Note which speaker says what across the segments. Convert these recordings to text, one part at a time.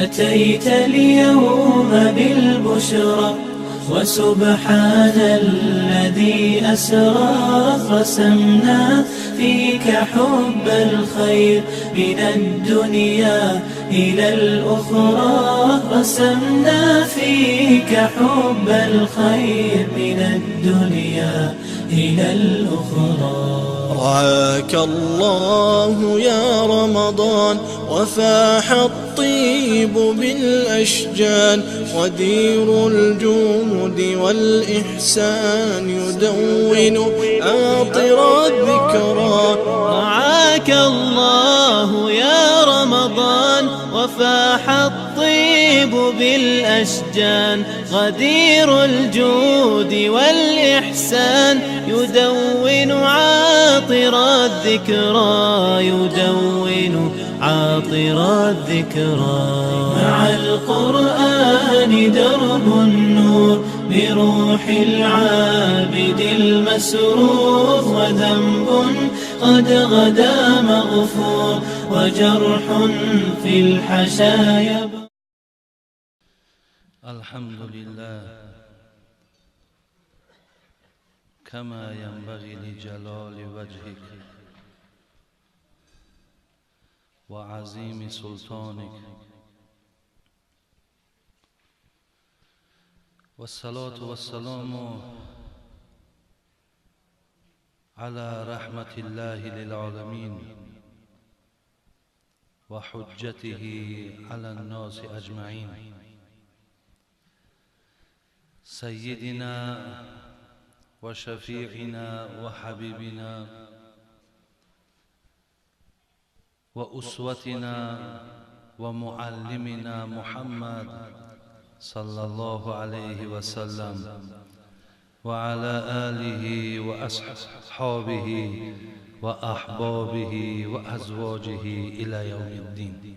Speaker 1: أتيت اليوم بالبشرى وسبحان الذي أسرى رسمنا فيك حب الخير من الدنيا إلى الأخرى رسمنا فيك حب الخير من الدنيا إلى الأخرى.
Speaker 2: رعاك الله يا رمضان وفاح الطيب بالأشجان غدير الجود والإحسان يدون عاطر الذكرى.
Speaker 1: رعاك الله يا رمضان وفاح الطيب بالأشجان غدير الجود والإحسان يدون عاطر الذكرى يدون عاطر الذكرى. مع القرآن درب النور بروح العابد المسرور وذنب قد غدا مغفور وجرح في الحشا يبرى.
Speaker 3: الحمد لله كما ينبغي لجلال وجهك وعظيم سلطانك، والصلاة والسلام على رحمة الله للعالمين وحجته على الناس أجمعين، سيدنا وشفيعنا وحبيبنا وأسوتنا ومعلمنا محمد صلى الله عليه وسلم وعلى آله وأصحابه وأحبابه وأزواجه إلى يوم الدين.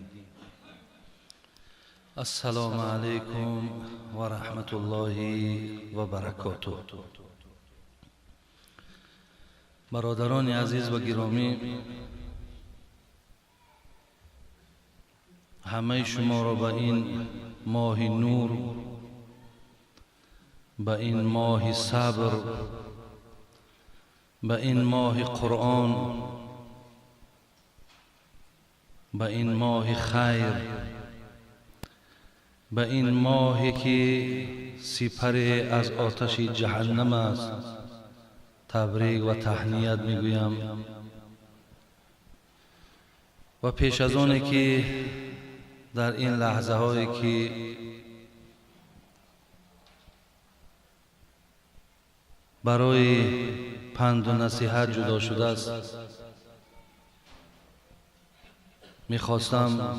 Speaker 3: السلام عليكم ورحمة الله وبركاته. برادران عزیز و گرامی، همه شما را به این ماه نور، به این ماه صبر، به این ماه قرآن، به این ماه خیر، به این ماهی که سپر از آتش جهنم است تبریک و تهنیت میگویم. و پیش از آنی که در این لحظه هایی که برای پند و نصیحت جدا شده است، میخواستم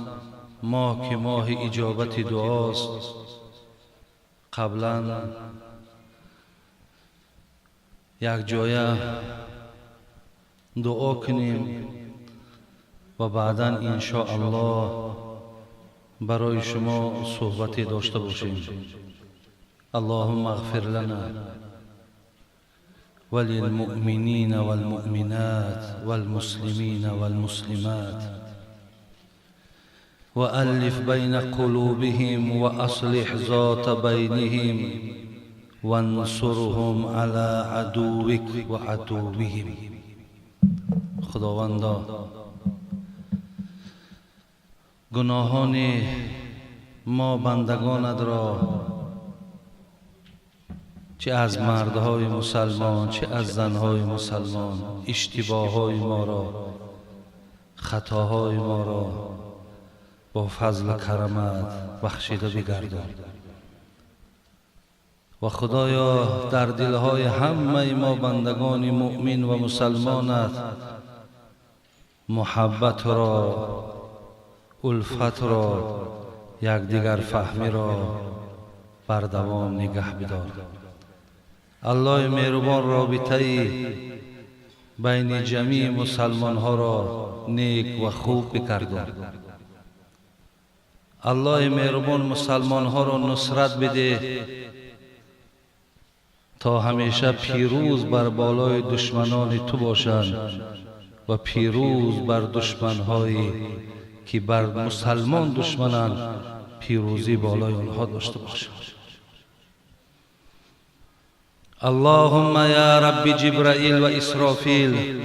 Speaker 3: ماه که ماه اجابت دعاست، قبلا یک جایه دعا کنیم و بعدا انشاءالله برای شما صحبتی داشته باشیم. اللهم اغفر لنا وللمؤمنین والمؤمنات والمسلمین والمسلمات وألف بين قلوبهم وأصلح ذات بينهم وانصرهم على عدوك وعدوهم. خداوندا، گناهان ما بندگانت را، چه از مردهای مسلمان چه از زنهای مسلمان، اشتباههای ما را، خطاهای ما را با فضل و کرمت بخشیده بگردان. و خدایا در دلهای همه ما بندگان مؤمن و مسلمانت محبت را، الفت را، یکدیگر فهمی را بردوام نگه بدار. الله مهربان رابطه بین جمیع مسلمان ها را نیک و خوب بکردان. الله مهربان مسلمان ها را نصرت بده تا همیشه پیروز بر بالای دشمنان تو باشند و پیروز بر دشمنهایی که بر مسلمان دشمنند پیروزی بالای آنها داشته باشد. اللهم یا رب جبرائیل و اسرافیل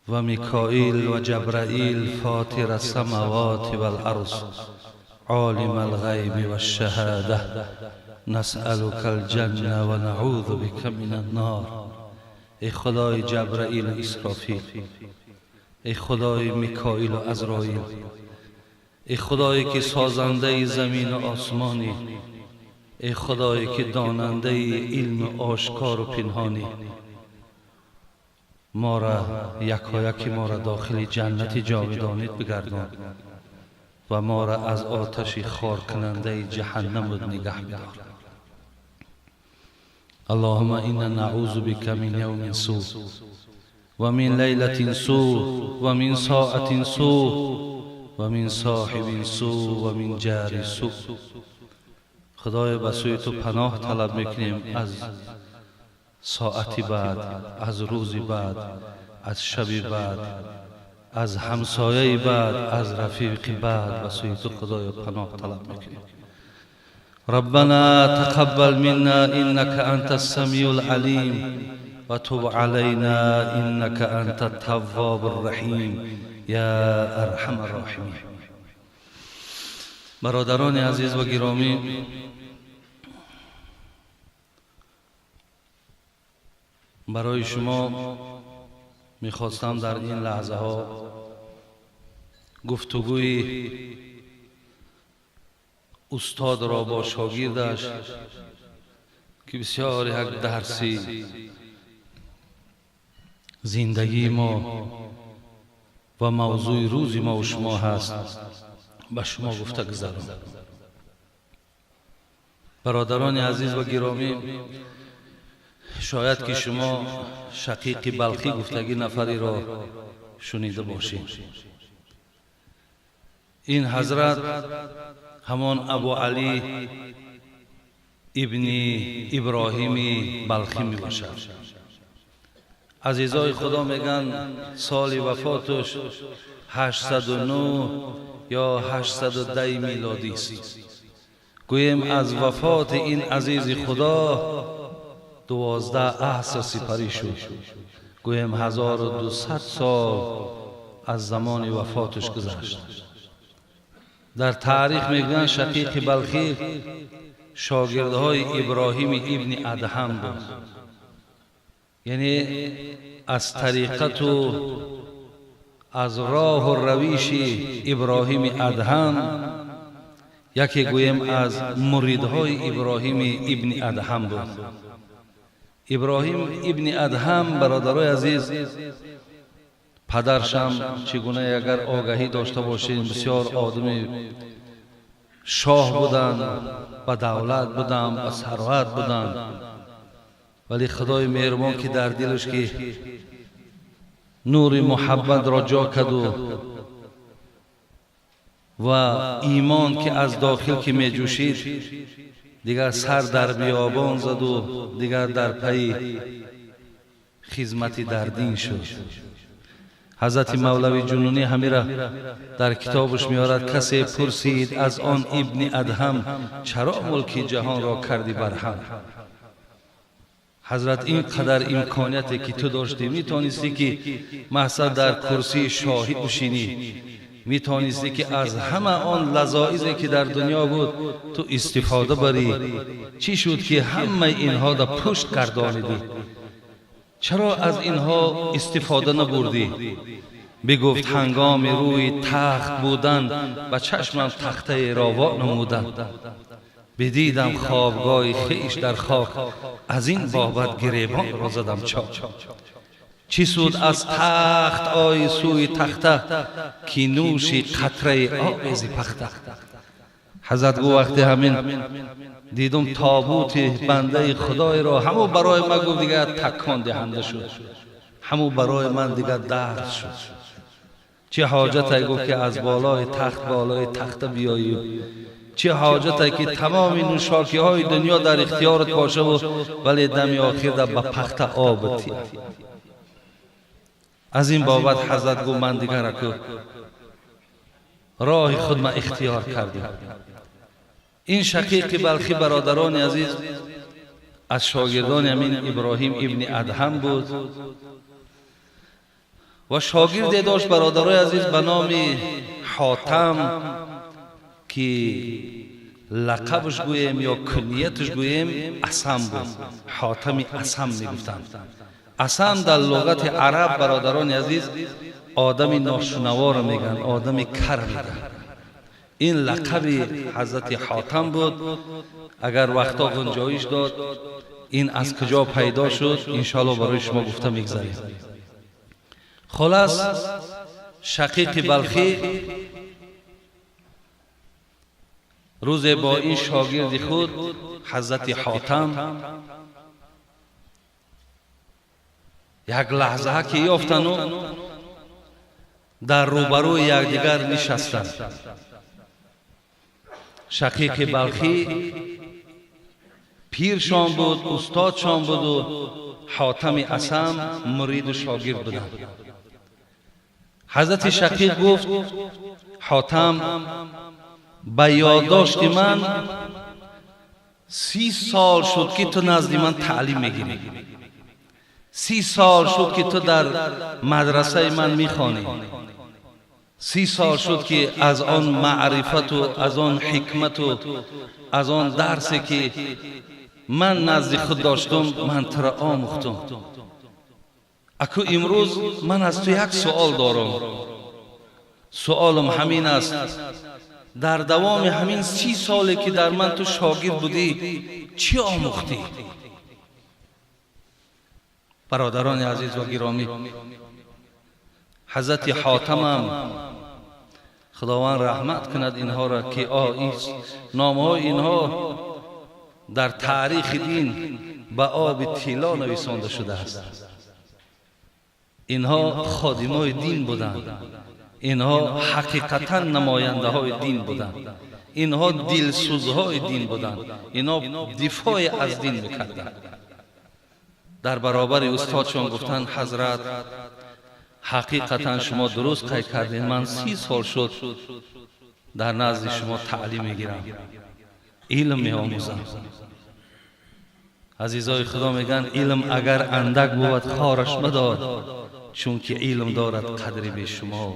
Speaker 3: و میکائیل و جبرائیل فاطر السماوات والارض عالم الغیب والشهاده نسألك الجنة و نعوذ بك من النار. ای خدای جبرائیل و اسرافیل، ای خدای میکائیل و عزرائیل، ای خدایی که سازنده زمین و آسمانی، ای خدایی که داننده علم آشکار و پنهانی، ما را یکایکی ما را داخل جنت جاودانیت بگردان و ما را از آتش خار کننده جهنم نگه بدار. اللهم انا نعوذ بك من یوم سوء و من لیلة سوء و من ساعة سوء و من صاحب سوء و من جار سوء. خدای به سوی تو پناه طلب میکنیم از ساعت بعد، از روز بعد، از شب بعد، از همسایه بعد، از رفیق بعد. به سوی تو خدای پناه طلب میکنیم. ربنا تقبل منا انك انت السميع العليم وتب علينا انك انت التواب الرحیم یا ارحم الراحمین. برادران عزیز و گرامی، برای شما میخواستم در این لحظه ها گفتگوی استاد را با شاگردش که بسیار یک درسی زندگی ما و موضوع روز ما و شما هست به شما گفته گذرم. برادران عزیز و گرامی، شاید که شما شقیق بلخی گفتگی نفری را شنیده باشید. این حضرت همان ابو علی ابن ابراهیم بلخی می باشد. عزیزای خدا میگن سال وفاتش 809 یا 810 میلادی است. گوییم از وفات این عزیز خدا 12 عصر سپری شد. گوییم 1200 سال از زمان وفاتش گذشت. در تاریخ میگویند شقیق بلخی شاگردهای ابراهیم ابن ادهم بود، یعنی از طریقت و از راه و رویش ابراهیم ادهم، یکی گوییم از مریدهای ابراهیم ابن ادهم بود. ابراهیم ابن ادهم برادرای عزیز، پدرشم چگونه اگر آگاهی داشته باشیم بسیار آدمی شاه بودند، به دولت بودند، به ثروت بودند، ولی خدای مهربان که در دلش که نور محبت را جا کرد و ایمان که از داخل که می جوشید، دیگر سر در بیابان زد و دیگر در پی خدمت در دین شد. حضرت مولوی جنونی همیره در کتابش میارد کسی پرسید از آن ابن ادهم چرا ملک جهان را کردی برهم؟ حضرت این قدر امکانیتی که تو داشتی میتونستی که محض در کرسی شاهی بشینی، میتونستی که از همه آن لذایزی که در دنیا بود تو استفاده بری، چی شد که همه اینها در پشت گردانیدی؟ چرا از اینها استفاده نبردی؟ بگفت هنگام روی تخت بودن و چشمم تخته را وا نمودن، بدیدم خوابگاه خویش در خاک، از این بابت گریبان را زدم چاک. چی سود از تخت آی سوی تخته، که نوشی قطره آب ز پخته. حضرت گو وقتی همین دیدم تابوت بنده خدای را، همو برای من گفت دیگه تکان دهنده شد، همو برای من دیگه درد شد. چه حاجت گفت که از بالای تخت بالای تخته بیایی، چه حاجت که تمام نوشاکی های دنیا در اختیارت باشه و ولی دم آخر در به پخته آب تی. از این بابت حضرت گفت من دیگر که роҳи худ ма ихтиёр кардем. Ин Шақиқи Балхӣ, бародарони азиз, аз шогирдони ҳамин Иброҳим ибни Адҳам буд ва шогирде дошт, бародарои азиз, ба номи Ҳотам, ки лақабаш гӯем ё кунияташ гӯем, Асам буд. Ҳотами Асам мегуфтанд. Асам дар луғати араб, бародарони азиз, одами ношунаворо мегӯянд, одами кар мегӯянд. Ин лақаби ҳазрати Ҳотам буд. Агар вақтҳо гунҷоиш дод, ин аз куҷо пайдо шуд, иншоалло барои шумо гуфта мегзарем. Хулас, Шақиқи Балхӣ рӯзе бо ин шогирди худ ҳазрати Ҳотам як лаҳза ки ёфтану дар рӯбарӯи якдигар нишастанд. Шақиқи Балхӣ пиршон буд, устодшон буду Ҳотами Асам муриду шогирд буданд. Ҳазрати Шақиқ гуфт: «Ҳотам, ба ёддошти ман 30 сол шуд, ки ту назди ман таълим мегирӣ, 30 сол шуд, ки ту дар мадрасаи ман мехонӣ, 30 сол шуд, ки аз он маърифату аз он ҳикмату аз он дарсе, ки ман назди худ доштум, ман туро омӯхтум. Аку имрӯз ман аз ту як суол дорам. Суолам ҳамин аст: дар давоми ҳамин 30 соле, ки дар ман ту шогирд будӣ, чӣ омӯхтӣ?» Бародарони азиз ва гиромӣ, ҳазрати Ҳотамам, Худованд раҳмат кунад инҳоро, ки номҳои инҳо дар таърихи дин ба оби тилло нависонда шудааст. Инҳо ходимои дин буданд, инҳо ҳақиқатан намояндаҳои дин буданд, инҳо дилсӯзҳои дин буданд, инҳо дифои аз дин мекарданд. Дар баробари устодшон гуфтанд: «Ҳазрат, ҳақиқатан шумо дуруст қайд кардед, ман 30 сол шуд дар назди шумо таълим мегирам, илм меомӯзам». Азизои Худо, мегӯянд, илм агар андак бувад, хораш мадор, чунки илм дорад қадри бешумор.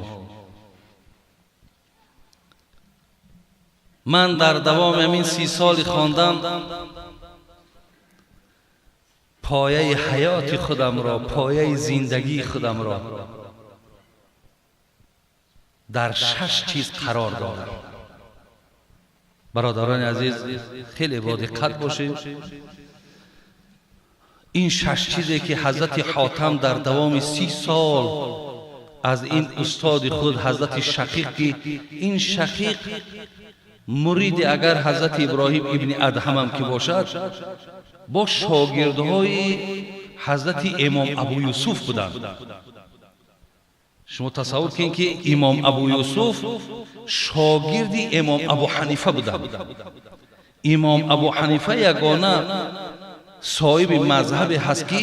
Speaker 3: Ман дар давоми ҳамин 30 соли хондам пояи ҳаёти худамро, пояи зиндагии худамро дар шаш чиз қарор додам. Бародарони азиз, хеле бодиққат бошед. Ин шаш чизе, ки ҳазрати Ҳотам дар давоми 30 сол аз ин устоди худ ҳазрати Шақиқ, ки ин Шақиқ муриди агар ҳазрати Иброҳим ибни Адҳамам ки бошад, бо шогирдҳои ҳазрати имом Абу Юсуф буданд. Шумо тасаввур кунед, ки имом Абу Юсуф шогирди имом Абу Ҳанифа буданд. Имом Абу Ҳанифа ягона соҳиби мазҳабе ҳаст, ки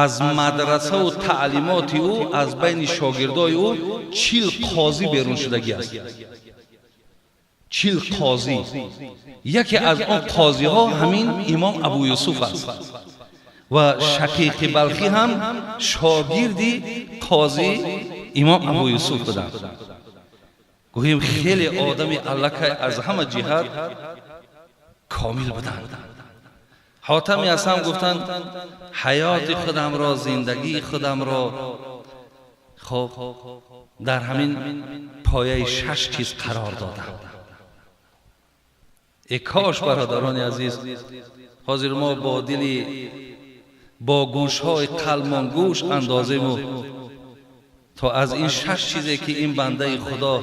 Speaker 3: аз мадрасаву таълимоти ӯ, аз байни шогирдои ӯ 40 қозӣ берун шудагӣ аст. 40 қозӣ. Яке аз он қозиҳо ҳамин имом Абу Юсуф аст ва Шақиқи Балхӣ ҳам шогирди қозӣ имом Абу Юсуф буданд. Гӯем, хеле одами аллакай аз ҳама ҷиҳат комил буданд. Ҳотами Асам гуфтанд: «Ҳаёти худамро, зиндагии худамро хоб дар ҳамин пояи шаш чиз қарор додам». Э кош, бародарони азиз, ҳозир мо бо дили, бо гӯшҳои қалбмон гӯш андозему то аз ин шаш чизе, ки ин бандаи Худо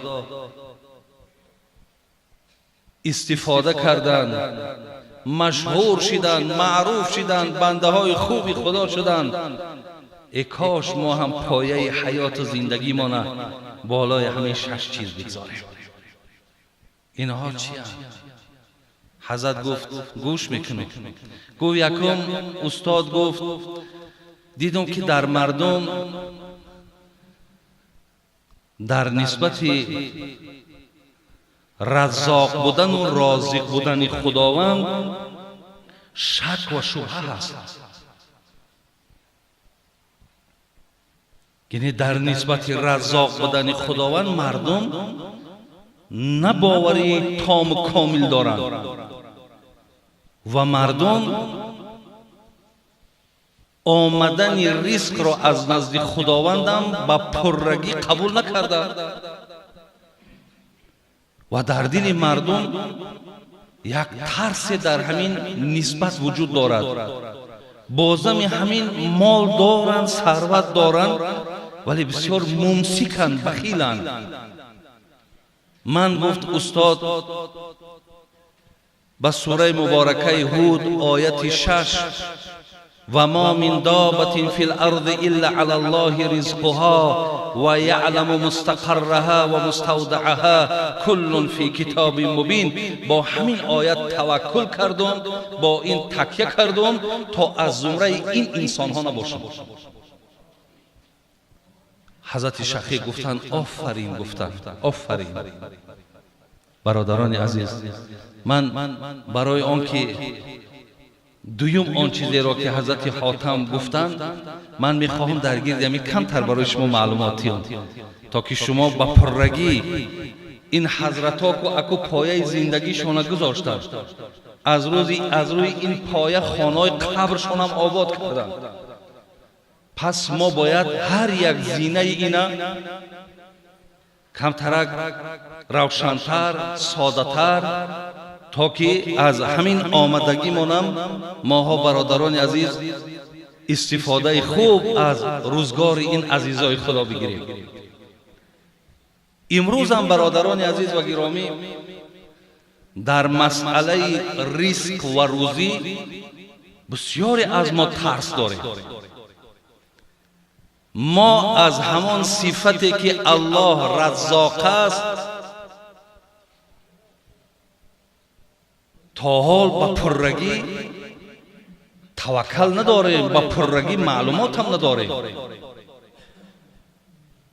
Speaker 3: истифода карданд, машҳур шиданд, маъруф шиданд, бандаҳои хуби Худо шуданд, э кош мо ҳам пояи ҳаёту зиндагимона болои ҳамин шаш чиз бигзорем. Инҳо чиянд? Ҳазрат гуфт: «Гӯш мекунем». Гуфт: «Якум, устод, гуфт, дидум, ки дар мардум Дар нисбати раззоқ будану розиқ будани Худованд шак ва шубҳа ҳаст. Яъне дар нисбати раззоқ будани Худованд мардум на бовари тому комил доранд ва мардум омадани ризқро аз назди Худовандам ба пуррагӣ қабул накарданд ва дар дили мардум як тарсе дар ҳамин нисбат вуҷуд дорад. Бозами ҳамин мол доранд, сарват доранд, вале бисёр мумсиканд, бахиланд. Ман гуфт устод ба сураи муборакаи Ҳуд ояти 6 ва ма мин добатин фил арзи илла ала Аллоҳи ризқуҳа ва яъламу мустақарраҳа ва муставдаъаҳа куллун фи китобин мубин. Бо ҳамин оят таваккул кардум, бо ин такя кардум то аз зумраи ин инсонҳо набошам. Ҳазрати Шақиқ гуфтанд офарин, гуфтанд офарин. Бародарони азиз, ман барои он ки дуюм он чизеро ки ҳазрати Ҳотам гуфтанд, ман мехоҳам дар гирди ҳамин камтар барои шумо маълумот диҳам, то ки шумо ба пуррагӣ ин ҳазратҳо ку аку пояи зиндагишона гузоштанд, аз рӯи ин поя хонаҳои қабршонам обод карданд. Пас мо бояд ҳар як зинаи ина камтарак равшантар, содатар, то ки аз ҳамин омадагимонам моҳо бародарони азиз истифодаи хуб аз рӯзгори ин азизои Худо бигирем. Имрӯзам бародарони азиз ва гиромӣ дар масъалаи ризқ ва рӯзӣ бисёре аз мо тарс дорем. Мо аз ҳамон сифате ки Аллоҳ раззоқ аст то ҳол ба пуррагӣ таваккал надорем, ба пуррагӣ маълумотам надорем.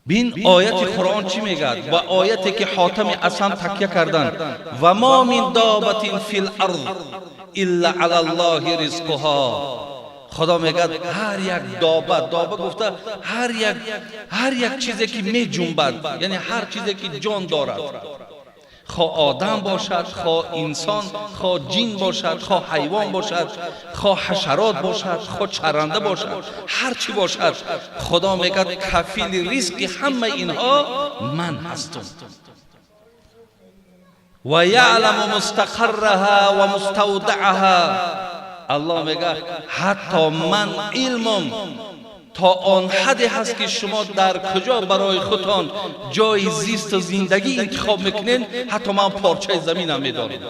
Speaker 3: Бин ояти Қуръон чӣ мегӯяд? Ва ояте ки Ҳотами Асам такя карданд: ва ма мин добатин фил арз илла ала Аллоҳи ризқуҳа. Худо мегӯяд ҳар як доба, доба гуфта ҳар як чизе ки меҷунбад, яъне ҳар чизе ки ҷон дорад, хо одам бошад, хо инсон, хо ҷин бошад, хо ҳайвон бошад, хо ҳашарот бошад, хо чаранда бошад, ҳар чӣ бошад, Худо мегӯяд кафили ризқи ҳамаи инҳо ман ҳастам. Ва яъламу мустақарраҳа ва муставдаъаҳа. Аллоҳ мегӯяд ҳатто ман илмам то он ҳадде ҳаст ки шумо дар куҷо барои худтон ҷои зисту зиндагӣ интихоб мекунед, ҳатто ман порчаи заминам медонам.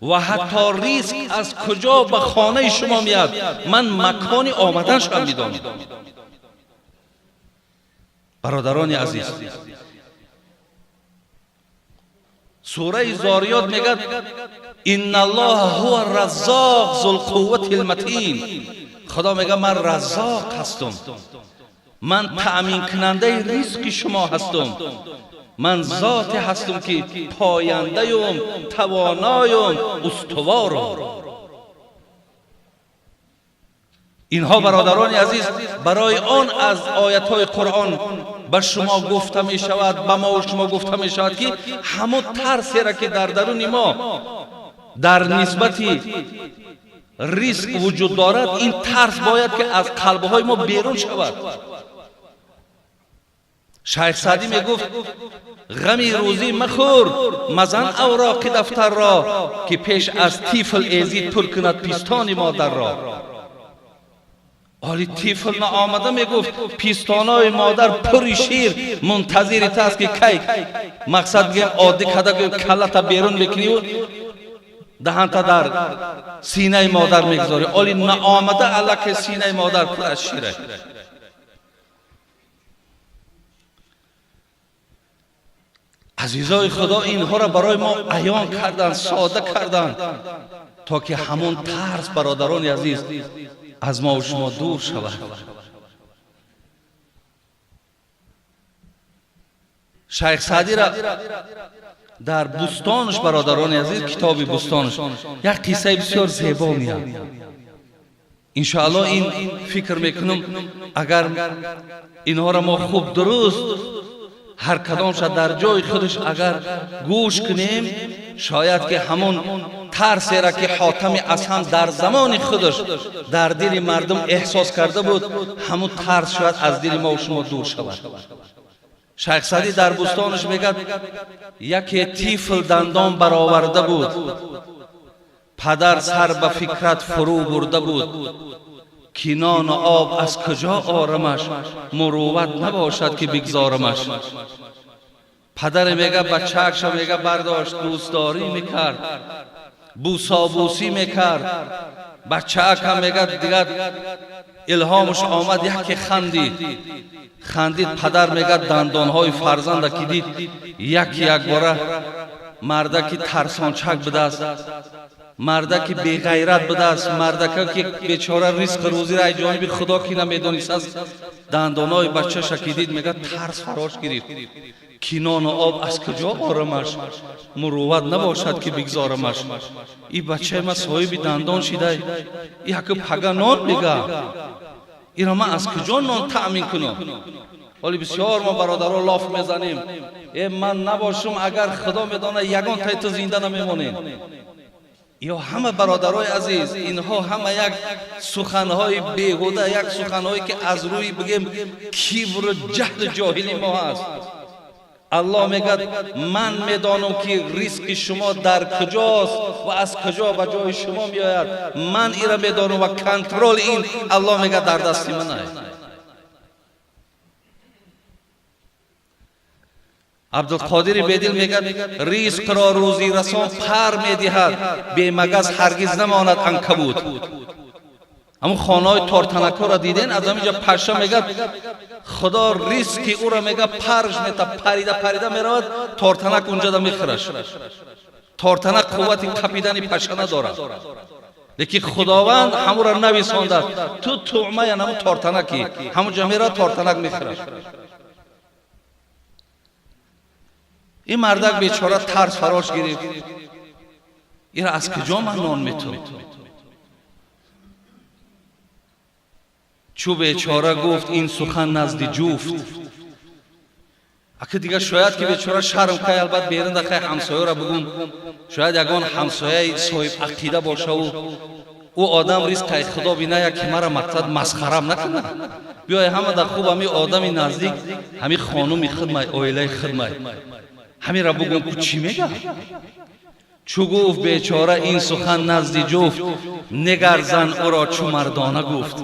Speaker 3: Ва ҳатто ризқ аз куҷо ба хонаи шумо меяд, ман макони омаданшам медонам. Бародарони азиз, сураи Зориёт мегӯяд инна Аллоҳа ҳува раззоқ зул қуввати лматин. Худо мегӯяд ман раззоқ ҳастам, ман таъминкунандаи ризқи шумо ҳастам, ман зоте ҳастам ки пояндаюм, тавоноюм, устуворум. Инҳо бародарони азиз барои он аз оятҳои Қуръон ба шумо гуфта мешавад, ба мо ва шумо гуфта мешавад ки ҳамон тарсеро ки дар даруни мо дар нисбати ризқ вуҷуд дорад, ин тарс бояд ки аз қалбҳои мо берун шавад. Шайх Саъдӣ мегуфт ғами рӯзӣ махӯр, мазан авроқи дафтарро, ки пеш аз тифл эзид пур кунад пистони модарро. Оли тифл наомада мегуфт пистонои модар пури шир мунтазири та аст ки кай мақсад бигем оддӣ када гӯем каллата берун мекуниву даҳанта дар синаи модар мегузорӣ. Оли наомада аллакай синаи модар пур аз шира. Азизои Худо инҳоро барои мо аён карданд, сода карданд, то ки ҳамон тарс бародарони азиз аз мо ва шумо дур шавад. Шайх Саъдиро дар Бустонаш, бародарони азиз, китоби Бустонаш як қиссаи бисёр зебо меяд. Иншоалло, ин фикр мекунам, агар инҳоро мо хуб, дуруст, ҳар кадомша дар ҷои худаш агар гӯш кунем, шояд ки ҳамон тарсеро, ки Ҳотами Асам дар замони худаш дар дили мардум эҳсос карда буд, ҳамун тарс шояд аз дили мо шумо дур шавад. Шайх Саъдӣ дар Бустонаш мегӯяд: яке тифл дандон бароварда буд, падар сар ба фикрат фурӯ бурда буд, ки нону об аз куҷо орамаш, мурувват набошад, ки бигзорамаш. Падаре мега, бачаакша мега, бардошт, дӯстдорӣ мекард, бӯсобӯсӣ мекард. Бачаакам, мега, дигар илҳомаш омад, яке хандид. Хандид. Падар, мега, дандонҳои фарзанда ки дид, яки якбора мардаки тарсончак будааст, мардаки беғайрат будааст, мардака ки бечора ризқу рӯзиро ай ҷониби Худо ки намедонистааст, дандонҳои бачаша ки дид, мега, тарс фарош гирифт, ки нону об аз куҷо орамаш, мурувват набошад, ки бигзорамаш. И бачаи ма соҳиби дандон шидай, яку пага нон мега, иро ман аз куҷо нон таъмин кунам? Ҳоли бисёр мо, бародаро, лоф мезанем: э, ман набошум агар, Худо медонад, ягон тай ту зинда намемонем. Ё ҳама, бародарои азиз, инҳо ҳама як суханҳои беҳуда, як суханҳое ки аз рӯи, бигем, кибру ҷаҳлу ҷоҳили мо ҳаст. Аллоҳ мегӯяд: ман медонам, ки ризқи шумо дар куҷост ва аз куҷо ба ҷои шумо меояд. Ман ира медонам ва контроли ин, Аллоҳ мегӯяд, дар дасти ман аст. Абдулқодири Бедил мегӯяд: ризқро рӯзирасон пар медиҳад, бемагаз ҳаргиз намонад анкабут. Ҳамун хонаҳои тортанакҳоро диден? Аз ҳамин ҷа паша, мегӯяд, Худо ризқи ӯро, мега, парш мета, парида парида меравад, тортанак унҷада мехӯраш. Тортанак қуввати қапидани паша надорад, лекин Худованд ҳамуро нависондааст: ту туъмаян ҳамун тортанаки, ҳамун ҷа меравад, тортанак мехӯраш. Ин мардак бечора тарс фарош гирифт: ира аз куҷо ман нон метум? Чӯ бечора гуфт ин сухан назди ҷуфт, ака дигар шояд ки бечора шарм кай, албат беринда хай ҳамсояро бугум, шояд ягон ҳамсояи соҳиб ақида бошаву ӯ одам ризқай Худо биная, ки мара мақсад масхарам накунад. Биёй, ҳама дар хуб, ҳами одами наздик, ҳами хонуми хидмай, оилаи хидмай, ҳамира бугум, ку чӣ мега? Чӯ гуфт бечора ин сухан назди ҷуфт, нигар зан ӯро чӯ мардона гуфт.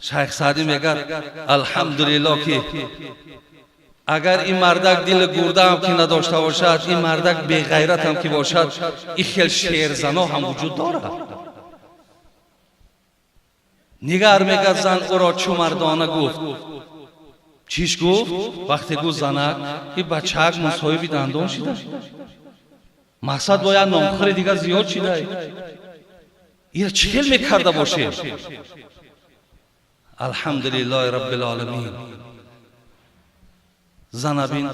Speaker 3: Шайх Саъдӣ мегӯяд: алҳамдулилло, ки агар ин мардак дили гурдаам ки надошта бошад, ин мардак беғайратам ки бошад, ин хел шерзано ҳам вуҷуд дорад. Нигар, мегӯяд, зан ӯро чӯ мардона гуфт. Чиш гуфт? Вақте гуфт занак, ин бачаак мусоҳиби дандон шида, мақсад бояд нонхӯри дигар зиёд шида, ира чӣ хел мекарда бошем? Алҳамдулиллоҳи раббил оламин. Занабин: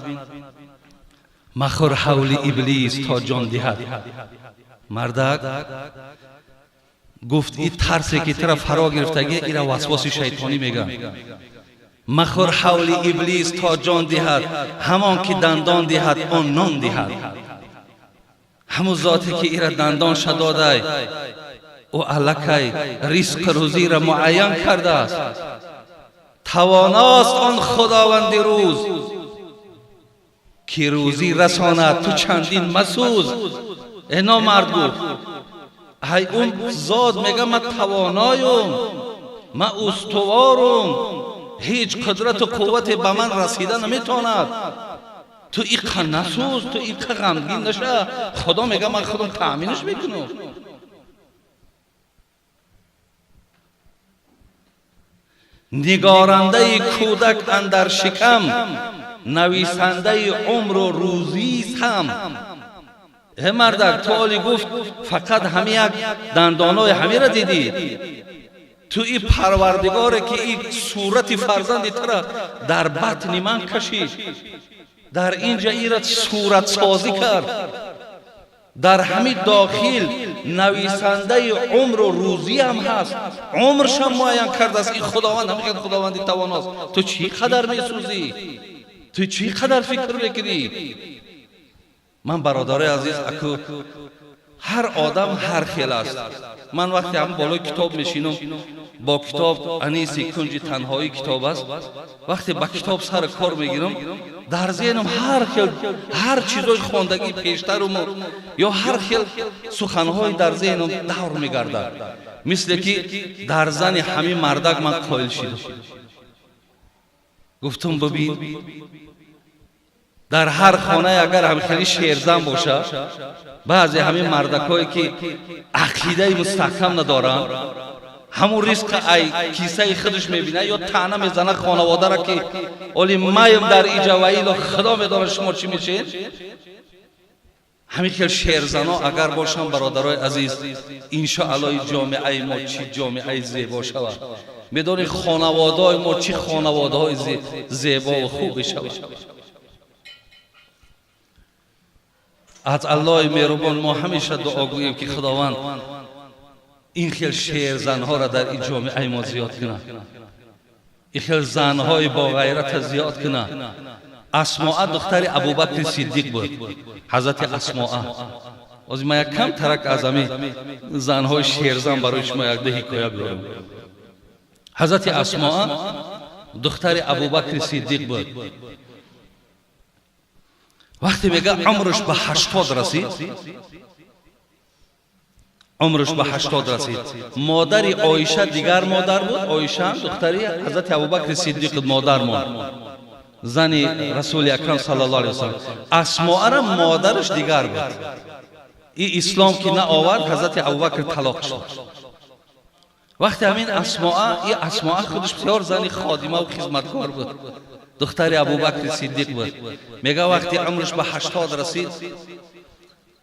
Speaker 3: махӯр ҳавли иблис, то ҷон диҳад. Мардак гуфт: и тарсе ки тура фаро гирифтагӣ, ира васвоси шайтонӣ мегӯянд. Махӯр ҳавли иблис, то ҷон диҳад. Ҳамон ки дандон диҳад, он нон диҳад. Ҳамун зоте ки ира дандонша додай, ӯ аллакай ризқу рӯзиро муайян кардааст. Тавоност он Худованди рӯз, ки рӯзӣ расонад, ту чандин масӯз. Э, номард, гуфт, ҳай он зот мега: ман тавоноюм, ман устуворум, ҳеҷ қудрату қуввате ба ман расида наметавонад. Ту иқа насӯз, ту иқа ғамгин наша. Худо мега: ман худам таъминаш мекунам. Нигорандаи кӯдак андар шикам, нависандаи умру рӯзист ҳам. Э, мардак, ту оли, гуфт, фақат ҳами як дандонои ҳамира дидӣ. Ту и Парвардигоре ки и сурати фарзанди тура дар батни ман кашид. Дар инҷа ира суратсозӣ кард. Дар ҳамин дохил нависандаи умру рӯзӣ ҳам ҳаст, умршам муайян кардааст. Ин Худованд ҳамин Худованди тавоност. Ту чӣ қадар месӯзӣ, ту чӣ қадар фикр мекунӣ? Ман, бародарои азиз, аку ҳар одам ҳар хел аст. Ман вақте ҳам болои китоб мешинам, бо китоб, аниси кунҷи танҳоӣ китоб аст, вақте ба китоб сари кор мегирам, дар зеҳнам ҳар хел ҳар чизои хондагӣ пештаруму ё ҳар хел суханҳои дар зеҳнам давр мегардад. Мисле ки дар зани ҳамин мардак ман қоил шидам. Гуфтум, бибин, дар ҳар хонае агар ҳамхели шерзан бошад, баъзе ҳамин мардакҳое ки ақидаи мустаҳкам надоранд, ҳамун ризқа ай кисаи худаш мебинад ё таъна мезанад хонаводаро, ки оли маем дар иҷа ва ило худо медонад шумо чӣ мешед. Ҳамин хел шерзано агар бошанд, бародарои азиз, иншоаллои ҷомеаи мо чӣ ҷомеаи зебо шавад. Медонӣ, хонаводаҳои мо чӣ хонаводаҳои зебову хубе шавад. Аз Аллоҳи меҳрубон мо ҳамеша дуо гӯем, ки Худованд ин хел шерзанҳоро дар ин ҷомеаи мо зиёд кунад, ин хел занҳои боғайрата зиёд кунад. Асмоа духтари Абубакри Сиддиқ буд, ҳазрати Асмоа. Ҳозир ман як кам тарак аз ҳамин занҳои шерзан барои шумо якду ҳикоя биёрам. Ҳазрати Асмоа духтари Абубакри Сиддиқ буд. Вақте мега умрш ба 80 расид, умрш ба 80 расид, модари Оиша дигар модар буд. Оиша духтари ҳазрати Абубакри Сиддиқ модар монд, зани Расули Акрам саллаллоҳу алайҳи васаллам. Асмоара модараш дигар буд. И ислом ки наовард, ҳазрати Абубакр талоқ шуд. Вақте ҳамин Асмоа, и Асмоа худаш бисёр зани ходимаву хизматкор буд, духтари Абубакри Сиддиқ буд. Мега, вақте умрш ба 80 расид,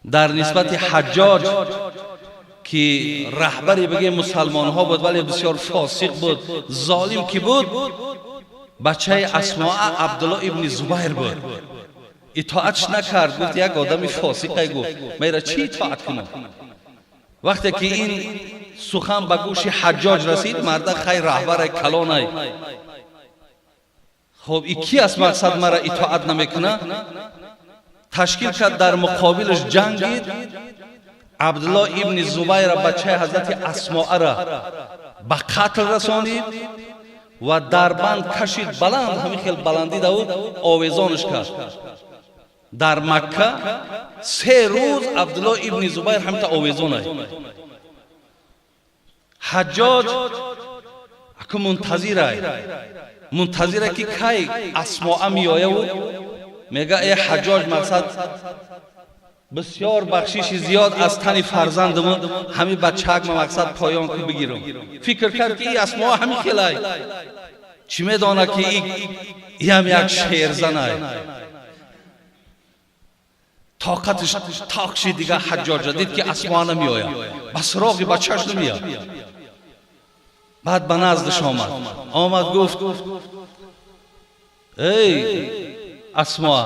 Speaker 3: дар нисбати Ҳаҷҷоҷ, ки раҳбари бигем мусалмонҳо буд, вале бисёр фосиқ буд, золим ки буд, бачаи Асмоа Абдулло ибни Зубайр буд, итоатш накард. Гуфт, як одами фосиқе, гуфт, майра чӣ итоат кунам? Вақте ки ин сухан ба гӯши Ҳаҷҷоҷ расид, марда хай раҳбаре калонай, хоб, и ки аст, мақсад мара итоат намекунад? Ташкил кард, дар муқобилаш ҷангид. Абдулло ибни Зубайра, бачаи ҳазрати Асмоара, ба қатл расонид ва дар банд кашид, баланд, ҳамин хел баландӣ давуд, овезонаш кард дар Макка. 3 рӯз Абдулло ибни Зубайр ҳамита овезонай. Ҳаҷҷоҷ аку мунтазирай, мунтазира ки кай Асмоа меояву мега: э Ҳаҷҷоҷ, мақсад, бисёр бахшиши зиёд аз тани фарзандамон, ҳамин бачаак ма мақсад поён ку бигирам. Фикр кард, ки и Асмоа ҳамин хелай, чӣ медонад, ки иам як шерзанай. Тоқаташ тоқ шид дига. Ҳаҷҷоҷа дид, ки Асмоа намеояд, ба суроғи бачааш намеяд. Баъд ба наздаш омад. Омад, гуфт: эй Асмоа,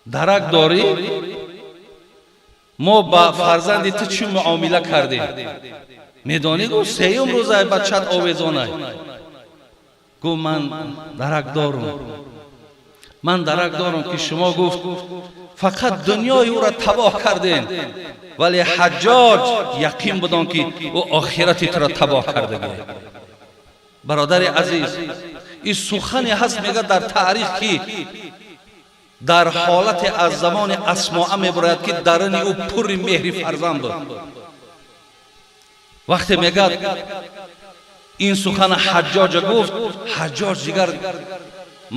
Speaker 3: дарак дорӣ, мо ба фарзанди ту чӣ муомила кардем, медонӣ? Гуфт, сеюм рӯзай бачат овезонай. Гуфт, ман дарак дорум, ман дарак дорум, ки шумо, гуфт, фақат дунёи ӯро табоҳ кардем, вале Ҳаҷҷоҷ, яқин будон, ки ӯ охирати туро табоҳ кардагӣ. Бародари азиз, ин сухане ҳаст, мега, дар таърих, ки дар ҳолате аз замони Асмоа мебарояд, ки даруни ӯ пурри меҳри фарзанд буд. Вақте мегад, ин сухана Ҳаҷҷоҷа гуфт, Ҳаҷҷоҷ дигар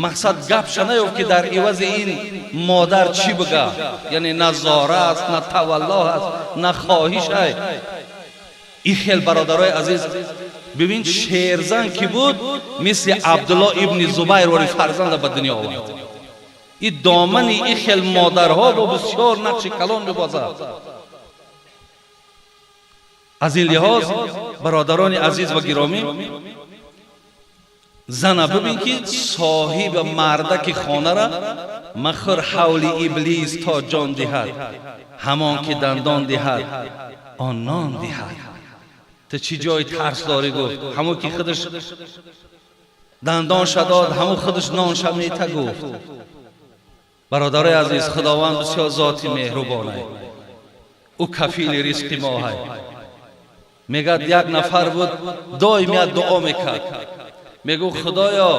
Speaker 3: мақсад гапша наёфт, ки дар ивази ин модар чӣ бига. Яъне на зора аст, на тавалло аст, на хоҳиш ай. Ин хел, бародарои азиз, бибин, шерзан ки буд, мисли Абдулло ибни Зубайр вори фарзанда ба дунё овард. И домани ин хел модарҳо бо бисёр нақши калон мебозад. Аз ин лиҳоз, бародарони азиз ва гиромӣ, Зана бибин, ки соҳиби мардаки хонара махӯр. Ҳавли иблис то ҷон диҳад, ҳамон ки дандон диҳад, он нон диҳад. Ту чӣ ҷои тарс дорӣ? Гуфт, ҳамон ки худаш дандонша дод, ҳамон худаш нонша мета, гуфт. Бародарои азиз, Худованд бисёр зоти меҳрубонай, ӯ кафили ризқи моҳай. Мегӯяд, як нафар буд, доим як дуо мекард, мегӯ: «Худоё,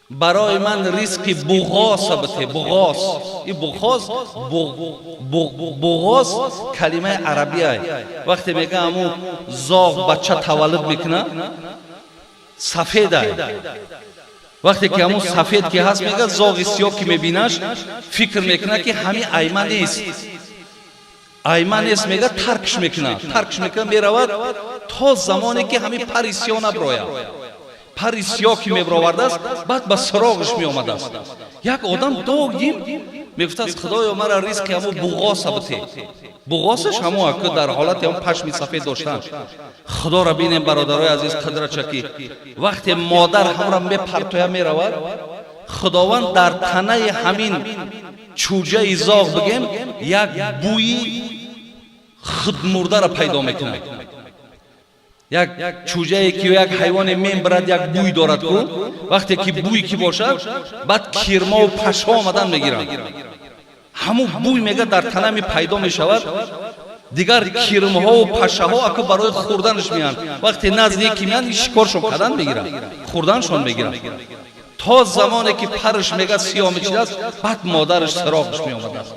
Speaker 3: барои ман ризқи буғоса бите». Буғос, и буғос, буғос калимаи арабиай. Вақте мега, ҳамун зоғ бача таваллуд мекунад, сафедай. Вақте ки ҳамун сафед ки ҳаст, мега, зоғи сиёҳ ки мебинаш, фикр мекунад, ки ҳамин айма нест, айма нест. Мега, таркш мекунад, таркш мекунад, меравад то замоне ки ҳамин пари сиёҳ наброяд. Пари сиёҳ ки мебировардааст, баъд ба суроғиш меомадааст. Як одам доим мегуфтааст: «Худоё, мара ризқи ҳамун буғоса бите». Буғосаш ҳамон аку дар ҳолати ҳамон пашми сафед доштан. Худоро бинем, бародарои азиз, қудрача, ки вақте модар ҳамро мепартоя, меравад, Худованд дар танаи ҳамин чӯҷаи зоғ, бигем, як бӯи худмурдаро пайдо мекунад. Як чӯҷае ки як ҳайвоне мембарад, як бӯй дорад ку. Вақте ки бӯй ки бошад, баъд кирмову пашҳо омадан мегиранд. Ҳамун бӯй, мега, дар танами пайдо мешавад. Дигар кирмҳову пашаҳо аку барои хӯрданаш меянд. Вақте назди ки меянд, шикоршон кардан мегиранд, хӯрданшон мегиранд, то замоне ки парш, мега, сиёҳ мечидааст, баъд модараш сироғаш меомадааст.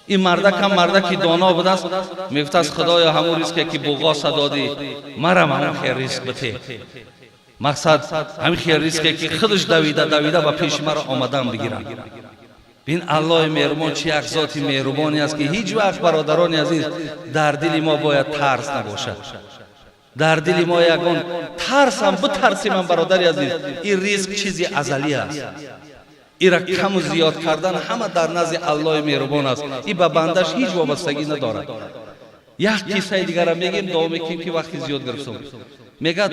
Speaker 3: Ин мардакам мардаки доно будааст, мегуфтааст: «Худоё, ҳамун ризқе ки буғоса додӣ, марам ҳамун хел ризқ бите». Мақсад, ҳамин хел ризқе ки худаш давида давида ба пеши маро омадан бигирад. Бин, Аллоҳи меҳрубон чи як зоти меҳрубоне аст, ки ҳеҷ вақт, бародарони азиз, дар дили мо бояд тарс набошад. Дар дили мо ягон тарсам битарсимам, бародари азиз, ин ризқ чизи азалӣ аст. Ира каму зиёд кардан ҳама дар назди Аллоҳи меҳрубон аст, и ба бандаш ҳеҷ вобастагӣ надорад. Як қиссаи дигара мегем, дуо мекунем, ки вақти зиёд гирифтум. Мегӯяд,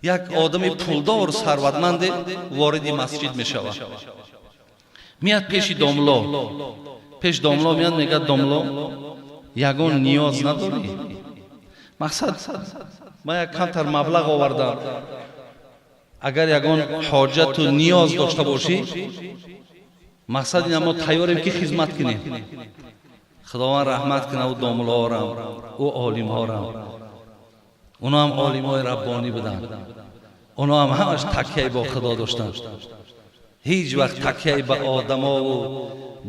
Speaker 3: як одами пулдору сарватманде вориди масҷид мешавад, меяд пеши домло. Пеш домло меяд, мегӯяд: «Домло, ягон ниёз надорӣ? Мақсад, ман як камтар маблағ овардам, агар ягон ҳоҷату ниёз дошта бошӣ, мақсад ина, мо тайёрем, ки хизмат кунем». Худованд раҳмат кунад ӯ домлоорам, ӯ олимҳорам. Оно ҳам олимҳои раббонӣ буданд, оно ҳам ҳамаш такяи бо Худо доштанд. Ҳеҷ вақт такяи ба одамову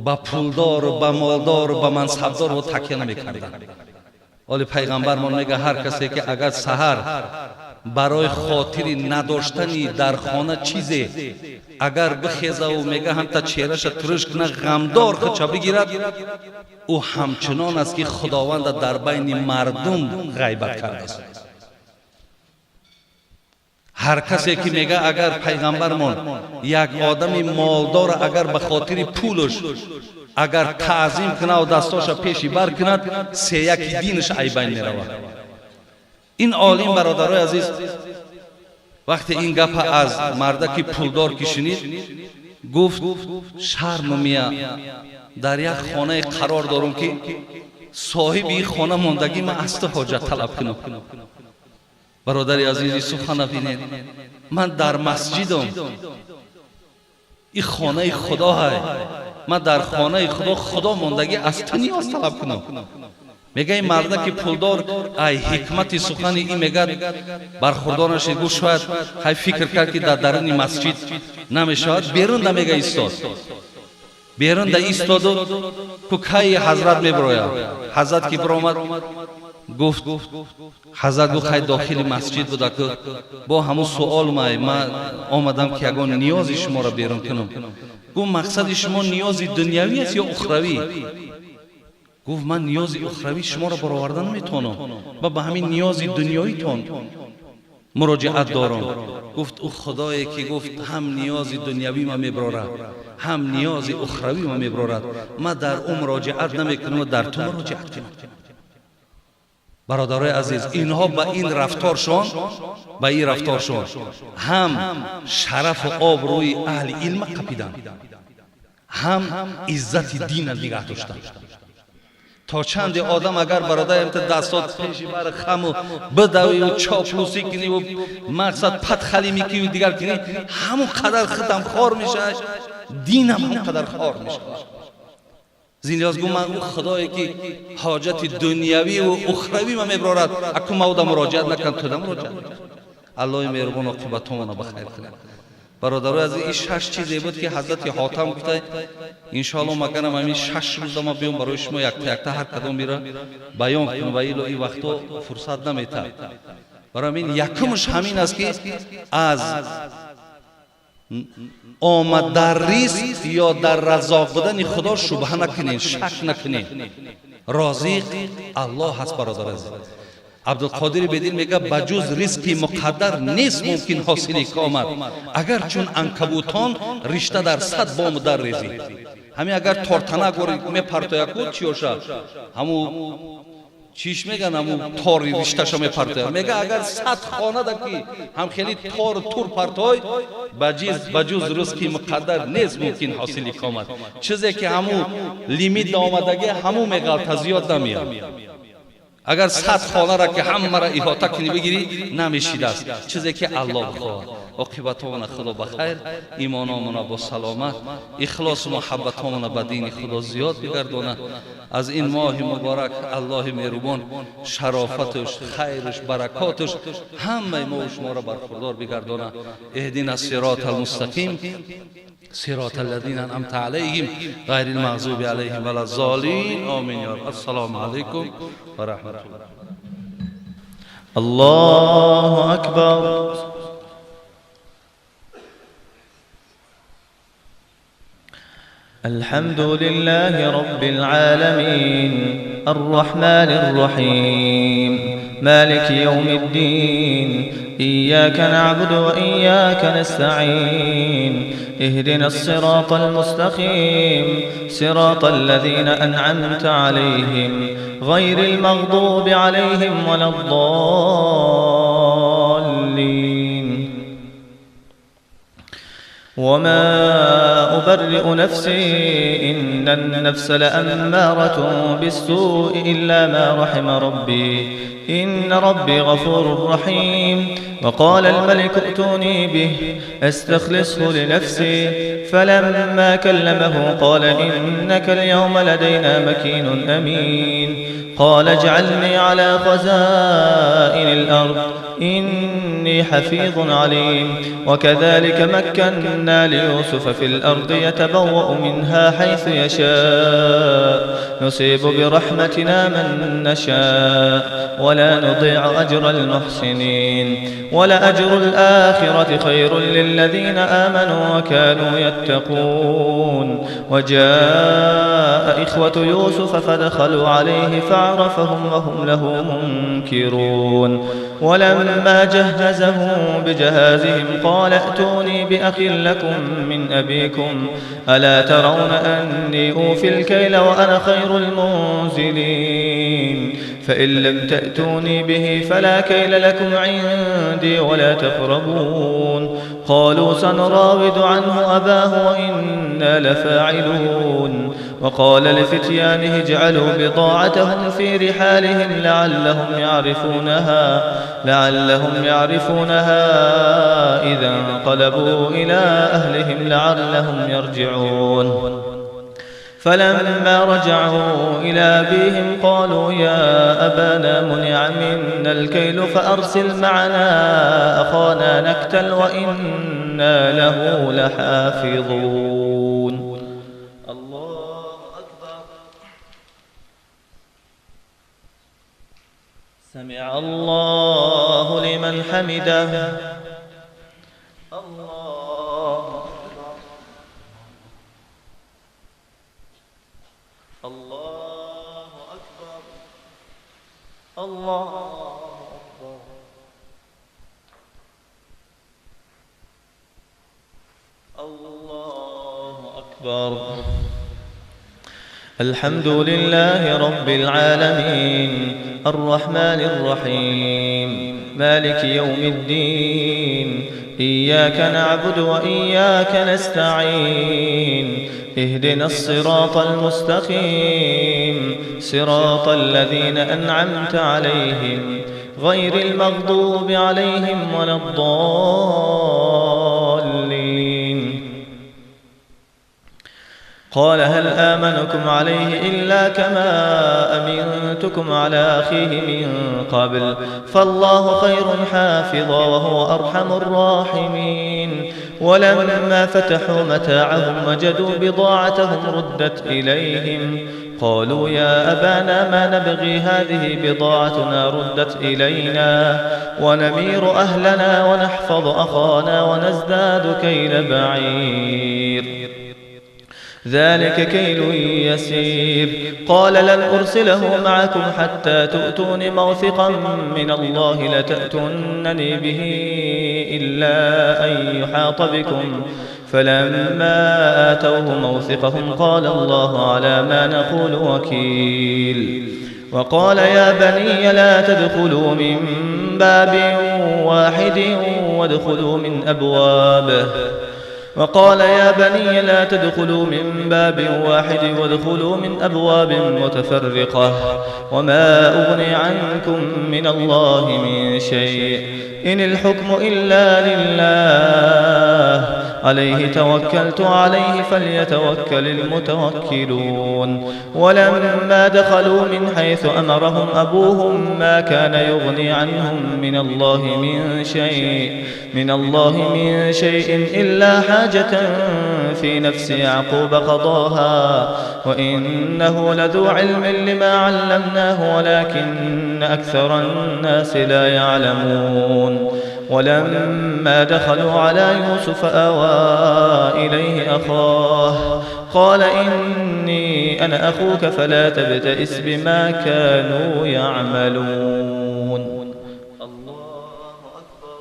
Speaker 3: ба пулдору ба молдору ба мансабдору такя намекарданд. Оли пайғамбармон мега, ҳар касе ки агар саҳар барои хотири надоштани дар хона чизе агар бихезаву, мега, ҳамта чеҳраша туриш куна, ғамдор худша бигирад, ӯ ҳамчунон аст, ки Худованда дар байни мардум ғайбат кардааст. Ҳар касе ки, мега, агар пайғамбармон як одами молдора агар ба хотири пулаш агар таъзим кунаву дастоша пеши бар кунад, сеяки динаш айбайн меравад. Ин олим, бародарои азиз, вақте ин гапа аз мардаки пулдор ки шунид, гуфт: «Шарм мия, дар як хонае қарор дорум, ки соҳиби ин хона мондагӣ, ман аз ту ҳоҷат талаб кунам». Бародари азизи, сухана бинед: ман дар масҷидам, ин хонаи Худо ҳай, ман дар хонаи Худо, Худо мондагӣ, аз ту ниёз талаб кунам. Мега, ин мардаки пулдор ай ҳикмати сухани ин, мегӯяд, бархурдор нашид. Гуфт, шояд ҳай фикр кард, ки дар даруни масҷид намешавад, берунда, мега, истод. Берунда истоду ку кай ҳазрат мебирояд. Ҳазрат ки биромад, гуфт, ҳазрат гуфт: «Хай, дохили масҷид буда ку, бо ҳамун суол май, ман омадам, ки ягон ниёзи шуморо берун кунам». Гуфт: «Мақсади шумо ниёзи дунявӣ аст ё ухравӣ?» Гуфт: «Ман ниёзи ухравӣ шуморо бароварда наметавонам ва ба ҳамин ниёзи дунёитон муроҷиат дорам». Гуфт: «Ӯ Худое ки, гуфт, ҳам ниёзи дунявӣ ма мебарорад, ҳам ниёзи ухравӣ ма мебарорад, ман дар ӯ муроҷиат намекунам, дар ту муроҷиат кунам». Бародарои азиз, инҳо ба ин рафторшон, ба ин рафторшон ҳам шарафу обрӯи аҳли илма қапиданд, ҳам иззати дина нигаҳ доштанд. То чанде одам агар бародарам та дастот пеши бар хаму бидавию чоплусӣ куниву мақсад падхалӣ мекуниву дигар кунӣ, ҳамон қадар худам хор мешавад, динам ҳамон қадар хор мешавад. Зиндиёз гу ман ӯ худое ки ҳоҷати дунявиву ухравӣ ма мебарорад, аку ма уда муроҷиат накунам, туда муроҷиат. Аллоҳи меҳрубон оқибатомона ба хайр кунад. Бародарои азиз, ин шаш чизе буд ки ҳазрати Ҳотам гуфта, иншоалло магарам ҳамин 6 рӯза ма биём барои шумо якта якта ҳар кадомеро баён кунам, ва ило ин вақто фурсат наметад. Барои ҳамин якумш ҳамин аст ки аз омад дар ризқ ё дар разоқ будани Худо шубҳа накунед, шак накунед. Розиқ Аллоҳ ҳаст. Бародар азиз, Абдулқодири Бедил мега, ба ҷуз ризқи муқаддар нест мумкин ҳосили комад, агар чун анкабутон ришта дар 100 бому дар резӣ. Ҳамин агар тортанак мепартояку чиёша, ҳаму чиш меган, ҳаму тори ришташа мепартояд. Мега, агар 100 хонада ки ҳам хеле тор тур партой, ба ҷуз ризқи муқаддар нест мумкин ҳосили комад. Чизе ки ҳаму лимит омадаги, ҳаму меғалта, зиёд намеяд. Агар 100 хонара ки ҳамаро иҳота кунӣ бигирӣ, намешидааст. Чизе ки Аллоҳ бихоҳад. Оқибатомона Худо ба хайр, имономона бо саломат, ихлосу муҳаббатомона ба дини Худо зиёд бигардонад. Аз ин моҳи муборак Аллоҳи меҳрубон шарофатуш, хайруш, баракотуш ҳамаи мо шуморо бархурдор бигардонад. اهدنا الصراط المستقیم، صراط الذين أنعمت عليهم غير المغضوب عليهم ولا الضالين، آمين يا رب. السلام عليكم ورحمة الله.
Speaker 1: الله أكبر. الحمد لله رب العالمين، الرحمن الرحيم، مالك يوم الدين، إياك نعبد وإياك نستعين، اهدنا الصراط المستقيم، صراط الذين أنعمت عليهم غير المغضوب عليهم ولا الضالين. وما أبرئ نفسي إن النفس لأمارة بالسوء إلا ما رحم ربي، إن ربي غفور رحيم. وقال الملك ائتوني به استخلصه لنفسي، فلما كلمه قال إنك اليوم لدينا مكين أمين. قال اجعلني على خزائن الأرض إني حفيظ عليم. وكذلك مكنا ليوسف في الأرض يتبوأ منها حيث يشاء، نصيب برحمتنا من نشاء ولا نضيع أجر المحسنين. ولأجر الآخرة خير للذين آمنوا وكانوا يتقون. وجاء إخوة يوسف فدخلوا عليه فعرفهم وهم له منكرون. ولما جهزهم بجهازهم قال ائتوني بأخ لكم من أبيكم، ألا ترون أني أوفي الكيل وأنا خير المنزلين، فإن لم تأتوني به فلا كيل لكم عندي ولا تقربون. قالوا سنراود عنه أباه وإنا لفاعلون. وقال لفتيانه اجعلوا بضاعتهم في رحالهم لعلهم يعرفونها إذا انقلبوا إلى أهلهم لعلهم يرجعون. فلما رجعوا إلى أبيهم قالوا يا أبانا منع منا الكيل فأرسل معنا أخانا نكتل وإنا له لحافظون. الله أكبر. سمع الله لمن حمده. الله أكبر. الله أكبر. الله أكبر. الله أكبر. الحمد لله رب العالمين الرحمن الرحيم مالك يوم الدين إياك نعبد وإياك نستعين اهدنا الصراط المستقيم صراط الذين أنعمت عليهم غير المغضوب عليهم ولا الضالين. قال هل آمنكم عليه إلا كما أمنتكم على أخيه من قبل فالله خير حافظا وهو أرحم الراحمين. ولما فتحوا متاعهم وجدوا بضاعتهم ردت إليهم قالوا يا أبانا ما نبغي هذه بضاعتنا ردت إلينا ونمير أهلنا ونحفظ أخانا ونزداد كيل بعير ذلك كيل يسير. قال لن أرسله معكم حتى تؤتون موثقا من الله لتأتونني به إلا أن يحاط بكم فلما آتوه موثقهم قال الله على ما نقول وكيل. وقال يا بني لا تدخلوا من باب واحد وادخلوا من أبوابه. وقال يا بني لا تدخلوا من باب واحد وادخلوا من أبواب متفرقة وما أغني عنكم من الله من شيء إن الحكم إلا لله عليه توكلت عليه فليتوكل المتوكلون. ولما دخلوا من حيث أمرهم أبوهم ما كان يغني عنهم من الله من شيء إلا حاجة في نفس يعقوب قضاها وإنه لذو علم لما علمناه ولكن أكثر الناس لا يعلمون. ولما دخلوا على يوسف آوى إليه أخاه قال إني أنا أخوك فلا تبتئس بما كانوا يعملون. الله أكبر.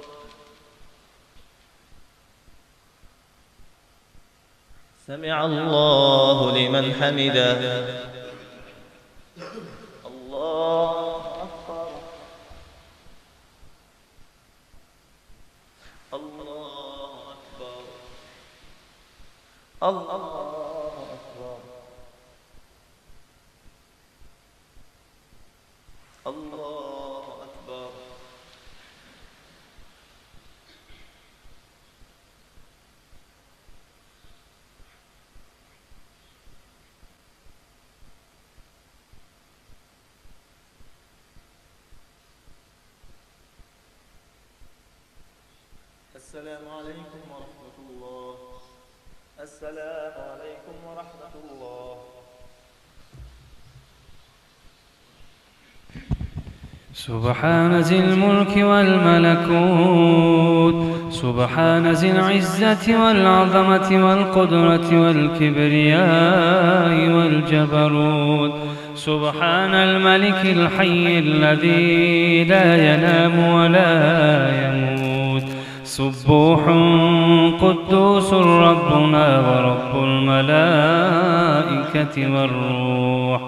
Speaker 1: سمع الله لمن حمده. الله أكبر. الله أكبر. الله أكبر. الله أكبر. السلام عليكم ورحمة الله. السلام عليكم ورحمة الله.
Speaker 4: سبحان ذي الملك والملكوت، سبحان ذي العزة والعظمة والقدرة والكبرياء والجبروت، سبحان الملك الحي الذي لا ينام ولا يموت، سبوح قدوس ربنا ورب الملائكة والروح،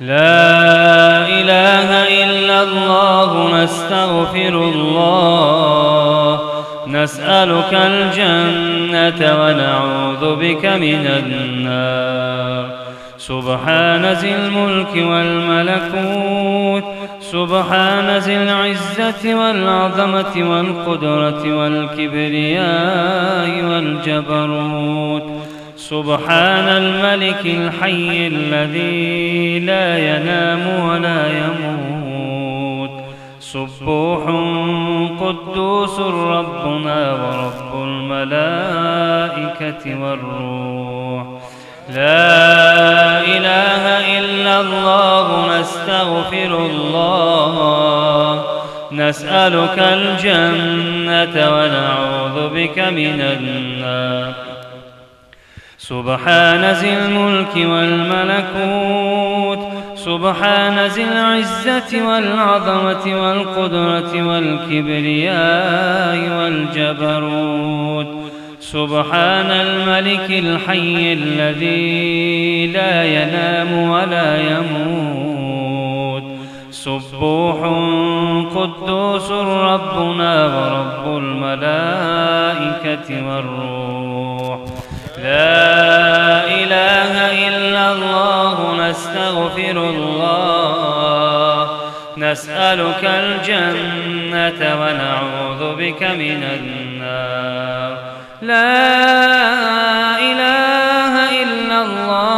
Speaker 4: لا إله إلا الله، نستغفر الله، نسألك الجنة ونعوذ بك من النار. سبحان ذي الملك والملكوت، سبحان ذي العزة والعظمة والقدرة والكبرياء والجبروت، سبحان الملك الحي الذي لا ينام ولا يموت، سبوح قدوس ربنا ورب الملائكة والروح، لا إله إلا الله، نستغفر الله، نسألك الجنة ونعوذ بك من النار. سبحان ذي الملك والملكوت، سبحان ذي العزة والعظمة والقدرة والكبرياء والجبروت، سبحان الملك الحي الذي لا ينام ولا يموت. سبوح قدوس ربنا ورب الملائكة والروح. لا إله إلا الله نستغفر الله. نسألك الجنة ونعوذ بك من النار. لا إله إلا الله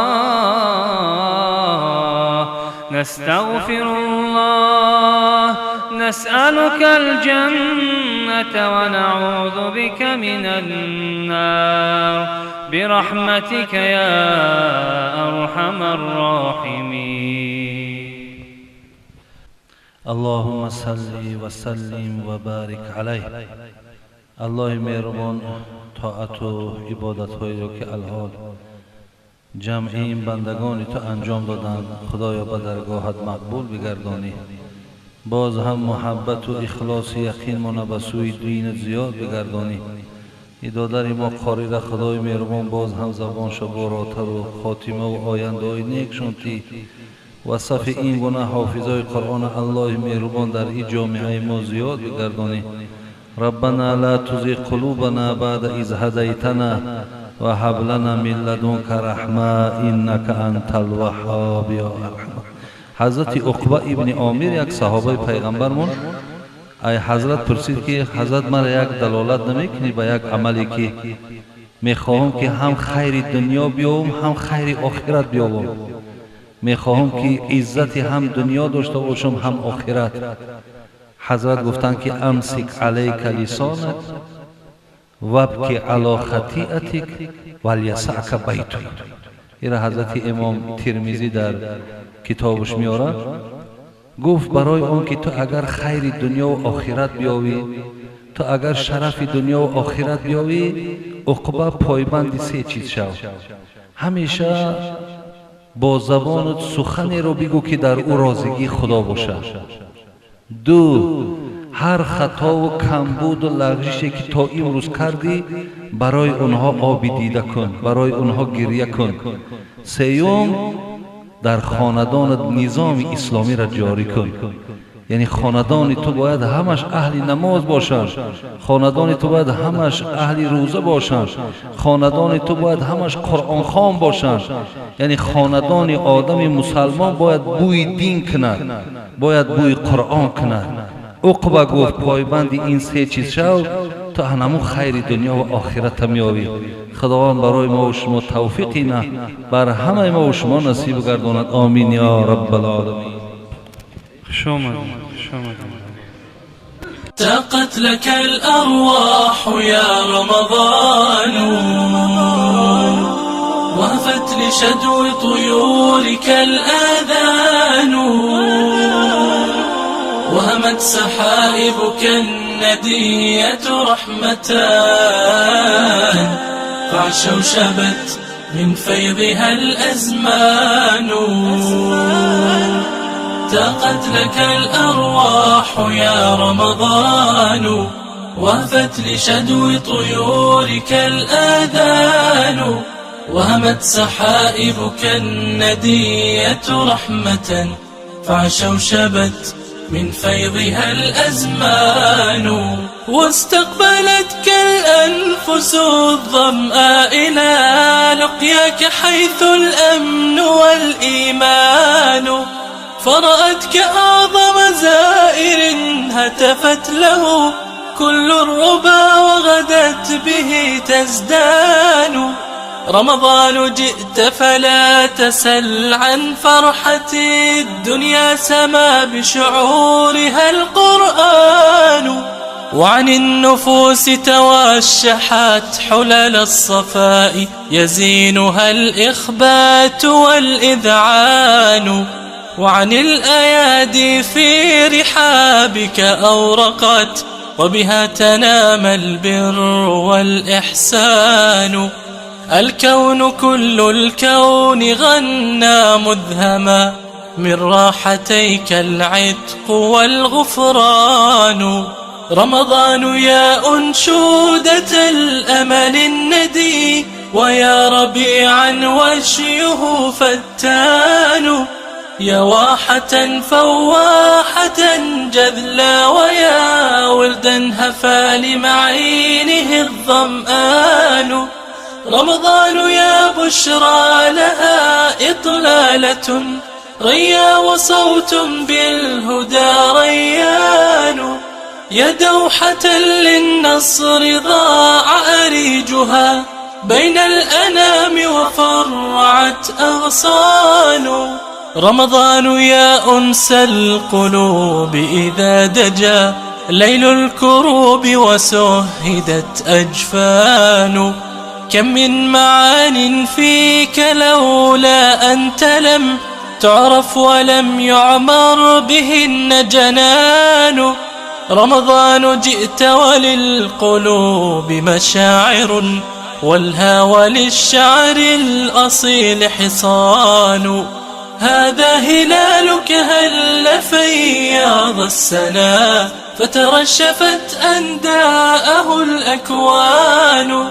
Speaker 4: نستغفر الله. نسألك الجنة ونعوذ بك من النار. برحمتك يا أرحم الراحمين.
Speaker 3: اللهم صل وسلم وبارك عليه. الله مهربان طاعت و عبادت هایی را که الحال جمع این بندگانی تو انجام دادند، خدایا به درگاهت مقبول بگردانی. باز هم محبت و اخلاص یقین ما به سوی دین زیاد بگردانی. ای دادر ما قاری را خدای مهربان باز هم زبانش براتر و خاتمه و آینده های نیک تی و صف این گونه حافظای قرآن الله مهربان در این جامعه ما زیاد بگردانی. ربنا لا تزغ قلوبنا بعد إذ هديتنا وهب لنا من لدنك رحمة إنك أنت الوهاب یا ارحم. حضرت عقبه ابن عامر یک صحابه پیغمبرمون ای حضرت پرسید که حضرت مرا یک دلالت نمیکنی به یک عملی که میخواهم که هم خیر دنیا بیاوم هم خیر آخرت بیاوم، میخواهم که عزت هم دنیا داشته باشم هم آخرت. حضرت گفتند که امسک علیک لسانک وابکی علی خطیئتک ولیسعک بیتک. این حضرت امام ترمذی در کتابش میاره. گفت برای آن که تو اگر خیر دنیا و آخرت بیاوی، تو اگر شرف دنیا و آخرت بیاوی، عقبه پایبند سه چیز شو. همیشه با زبانت سخنی رو بگو که در او راضیگی خدا باشه. دو، هر خطا و کمبود و لغزشی که تا امروز کردی برای اونها آبی دیده کن، برای اونها گریه کن. سیوم، در خاندانت نظام اسلامی را جاری کن. یعنی خاندان تو باید همش اهل نماز باشند، خاندان تو باید همش اهل روزه باشند، خاندان تو باید همش قرآن خوان باشند. یعنی خاندان آدم مسلمان باید بوی دین کند، باید بوی قرآن کند. عقبه گفت پایبند این سه چیز شو تا همون خیر دنیا و آخرت میابی. خداوند برای ما و شما توفیقی نه بر همه ما و شما نصیب گرداند. آمین یا رب العالمین.
Speaker 2: تاقت لك الأرواح يا رمضان، وهفت لشدو طيورك الآذان، وهمت سحائبك الندية رحمتان، فعشوشبت من فيضها الأزمان. تاقت لك الأرواح يا رمضان، وهفت لشدو طيورك الآذان، وهمت سحائبك الندية رحمة، فعشوشبت من فيضها الأزمان. واستقبلتك الأنفس الظمآ إلى لقياك حيث الأمن والإيمان، فرأتك أعظم زائر هتفت له كل الربا وغدت به تزدان. رمضان جئت فلا تسل عن فرحة الدنيا سما بشعورها القرآن، وعن النفوس توشحت حلل الصفاء يزينها الإخبات والإذعان، وعن الأيادي في رحابك أورقت وبها تنام البر والإحسان. الكون كل الكون غنى مذهما من راحتيك العتق والغفران. رمضان يا أنشودة الأمل الندي، ويا ربيعا وشيه فتان. يا واحة فواحة جذلا، ويا ولدا هفا لمعينه الظمآن. رمضان يا بشرى لها إطلالة، ريا وصوت بالهدى ريان. يا دوحة للنصر ضاع أريجها، بين الأنام وفرعت أغصان. رمضان يا أنس القلوب إذا دجا ليل الكروب وسهدت أجفان. كم من معان فيك لولا أنت لم تعرف ولم يعمر بهن جنان. رمضان جئت وللقلوب مشاعر، والهوى للشعر الأصيل حصان. هذا هلالك هل فياض السنا، فترشفت أنداءه الأكوان.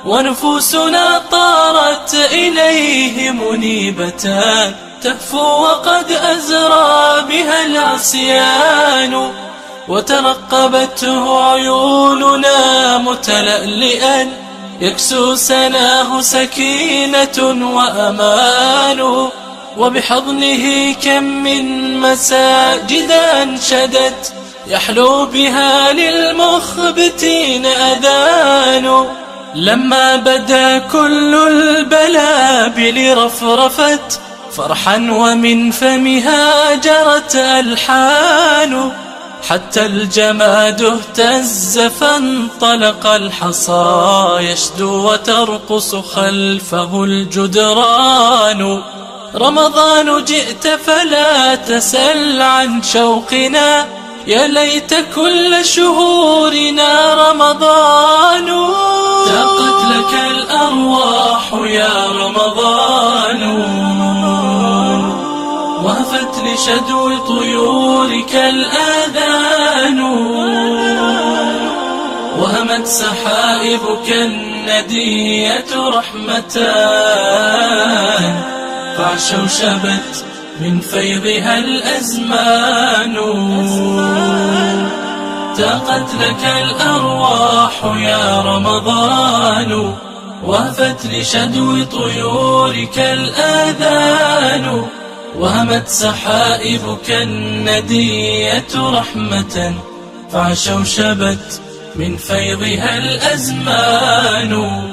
Speaker 2: ونفوسنا طارت إليه منيبتان، تهفو وقد أزرى بها العصيان. وترقبته عيوننا متلألئا، يكسو سناه سكينة وأمان. وبحضنه كم من مساجد أنشدت، يحلو بها للمخبتين أذان. لما بدا كل البلابل رفرفت فرحا، ومن فمها جرت ألحان. حتى الجماد اهتز فانطلق الحصى يشدو وترقص خلفه الجدران. رمضان جئت فلا تسل عن شوقنا، يا ليت كل شهورنا رمضان. تاقت لك الأرواح يا رمضان، وهفت لشدو طيورك الآذان. وهمت سحائبك الندية رحمتان، فعشوشبت من فيضها الأزمان. تاقت لك الأرواح يا رمضان، وهفت لشدو طيورك الآذان. وهمت سحائبك الندية رحمة، فعشوشبت من فيضها الأزمان.